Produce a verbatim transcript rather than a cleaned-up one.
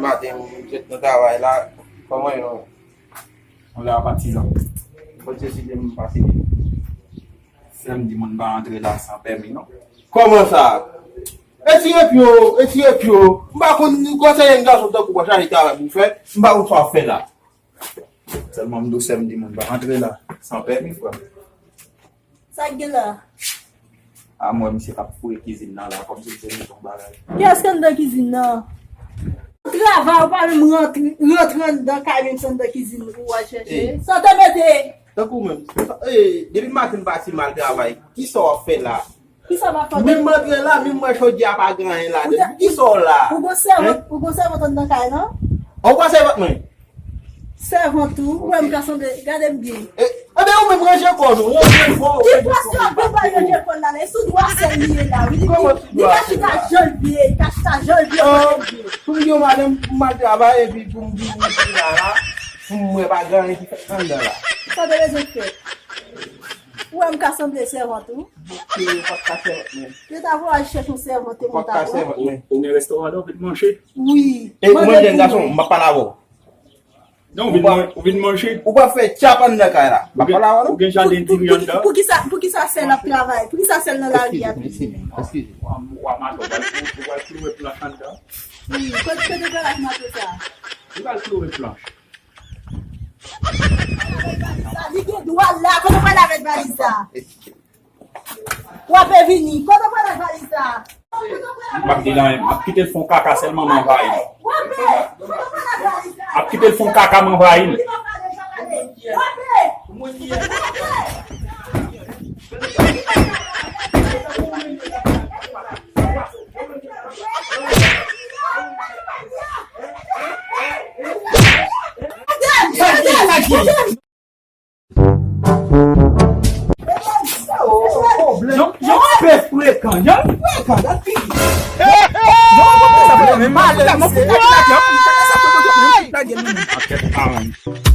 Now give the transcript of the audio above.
Maten, m sot nan travay la. Kòman yo? Yon la patizan. Bondye si Dye m pase. Sèmdi moun pa antre la san pèmi, non? Kòman sa? Etire pye w, etire pye w. M pa konn kòman se yon gason tankou w pa chache travay pou w fè. M pa konn sa w ap fè la. Sèlman m di w sèmdi moun pa antre la san pèmi, frè m. Sa k gen la? A mwen, misye k ap foure kizin nan la, kòmsi se yon bagay. Kiyès ki anndan kizin nan? Travay, ou pa menm rantre, rantre anndan kay, menm se anndan kizin ou al chèche. Sa w te mete? Tankou menm, e, depi maten m pati m al travay. Kisa w ap fè la? Kisa m ap fè? Menm m antre la, menm mwen chòdye a pa gen anyen ladan. Kisa w la? Ou gon sèvant, ou gon sèvant anndan kay lan? Ou pa sèvant mwen? Sèvant ou, ou wè m ka sanble, gade m byen. E, ebyen ou menm ranje kò w, non, ranje kò w. Ki plas yo ap bay ranje kò l la, men sou dwasèl li ye la, wi. Li ka chita jan l vle, li ka chita jan l vle, kote l vle. Pou m di w madanm, pou m al travay, epi pou m vini la, la, pou m wè pa gen anyen ki fèt anndan la. Sa w te bezwen fè? Ou wè m ka sanble sèvant ou? Ou pa t ka sèvant mwen. Yo ta voye al chèche yon sèvant, te monte avè w. Ou gen restoran la, ou vin manje? Wi. E ou menm jèn gason, m pa pale avè w. Non, ou vin man-, ou vin manje. Ou pa fè tchap anndan kay la. M pa pale avè w, non. Ou gen jaden diri anndan? Poukisa, poukisa sèl ap travay? Poukisa sèl nan lari a toujou? Eskize, eskize. Wa, wa mato, ou pral, ou pral kloure planch anndan? Wi, kote, kote pral ak mato sa? Ou pral kloure planch. Sa, li gen dwa la, kote pral avèk valiz sa? W ape vini. Kote w pral ak valiz sa? M p ap di l anyen. M ap kite l fè yon kaka sèlman m anvayi l. M ap kite l fè yon kaka m anvayi l. Jan, jan w ap fè frekan, jan w frekan, dat figi. Jan w ap fè sa, frè, men malè, mwen fout lage la, jan w ap fè sa, frè, mwen fout lage l, men. Pakèt aranj.